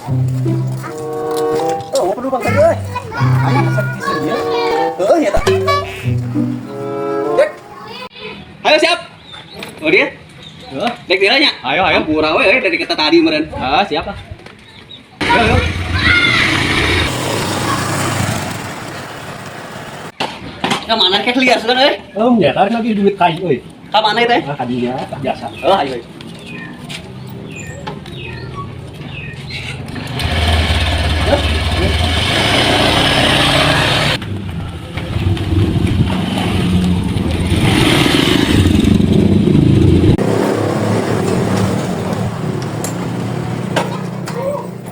Oh, perlu bang tadi euy. Aya sakit sini ya. Heuh ya tah. Dek. Ayo siap. Oh dia. Heeh. Dek dia nya. Ayo, ayo. Ampura we euy dari kita tadi meureun. Ah, siap lah. Ayo, ayo. Ka mana kayak liar sudah euy? Om, ya tarik lagi duit kai euy. Ka mana itu? Ah, kadinya biasa. Oh, ayo. Ayo.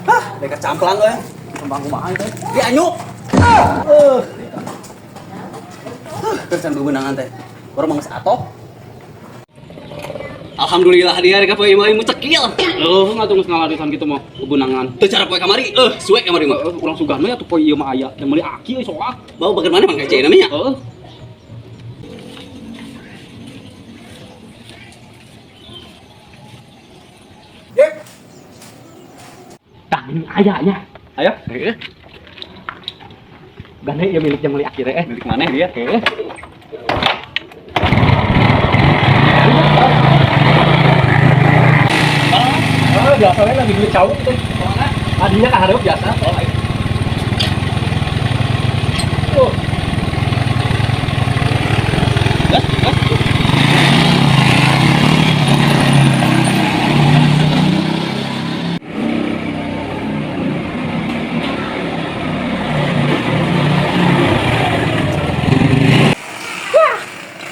Hah, mereka camplang euy. Kembang kumaha itu. Dia anyuk. Eh. Terus bebenangan teh. Baru mangis atok. Alhamdulillah dia rek poe ieu mah cekil. Heuh, ngatuh geus ngalarisan kitu mah bebenangan. Teu cara poe kamari, suek kamari mah. Heeh, urang sugan mah atuh poe ieu mah aya dan meuli aki euy sok ah. Bau bagaimana mang kece namanya? Heeh. Tah ini aya nya. Ayo. Heeh. Gane ieu milik yang meuli aki teh. Milik mana dia? Heeh. Ah, biasa we lagi duit cau teh. Adinya ka hareup biasa. Oh, ayo. Oh. Gas, gas.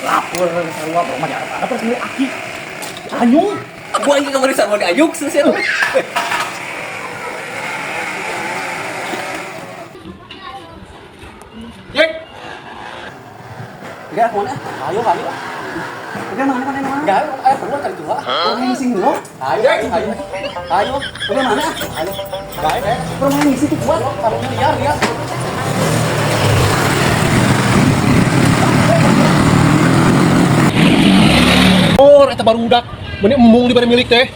Lapor sarua rumah di Arab terus meuli aki. Anyung. Gua ingin kamari sarua diayuk sih. Yek. Enggak, kemana? Ayo kali. Udah mana mana mana? Enggak, ayo keluar kali tua. Oh, ngisi dulu. Ayo, ayo, ayo. Ayo, Udah mana? ayo. Baik, eh. Rumah ngisi tuh kuat. Kalau liar ya. Oh, eta barudak. Meni embung dibari milik teh.